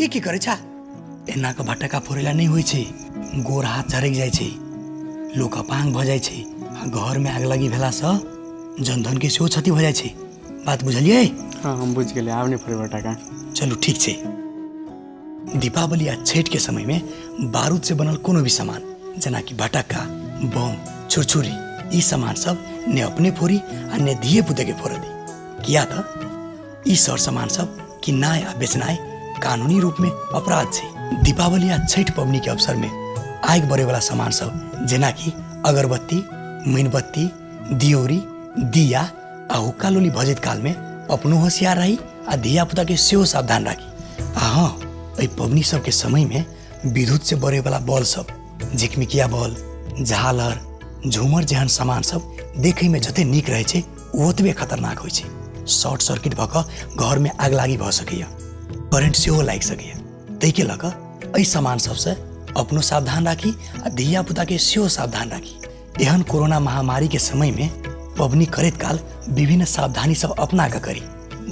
ई की करै छा? एना कऽ भटका फोड़ै लए नहि होइ छै, गोर हाथ झरकि जाइ छै, लोक अपांग भऽ जाइ छै आ घरमे आगलगी भेलासँ जनधनके सेहो क्षति भऽ जाइ छै। बात बुझलियै? हँ, हम बुझि गेलियै, आब नहि फोड़बै फटाका। चलू ठीक छै। दीपावली आ छठि के समय में बारूद से बनल कोनो भी सामान जेनाकि भटक्का, बम, छुरछुरी, ई सामान सब ने अपने फोड़ी आ ने धिये पुते के फोड़ दी, किया तऽ ई सर सामान सब किननाइ आ बेचनाइ कानूनी रूप में अपराध छै। दीपावली आ छठि पबनी के अवसर में आगि बरे वाला सामान सब जेनाकि अगरबत्ती, मीणबत्ती, दियोरी, दिया आ हुक्का लोली भजैत काल में अपनो होशियार रही आ धिया पुता के सेहो सावधान राखी। आ हाँ, एहि पबनी सबके समय में विद्युत से बरे वाला बॉल सब, झिकमिकिया बॉल, झालर, झूमर जेहन सामान सब देखे में जते नीक रहे छै ओतबे खतरनाक होइ छै। शॉर्ट सर्किट भऽ कऽ घर में आगलागी भऽ सकैया, करेंट सेहो लागि सकैया। ताहिके लऽ कऽ एहि सामान सबसँ अपनो सावधान राखी आ धिया पुता के सेहो सावधान राखी। एहन कोरोना महामारी के समय में पबनी करैत काल विभिन्न सावधानी सब अपना कऽ करी,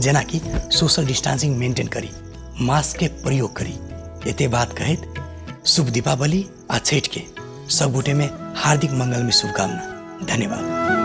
जेनाकि सोशल डिस्टेंसिंग मेंटेन करी, मास्क के प्रयोग करी। एते बात कहैत शुभ दीपावली आ छठि के सब गोटे में हार्दिक मंगलमय शुभकामना। धन्यवाद।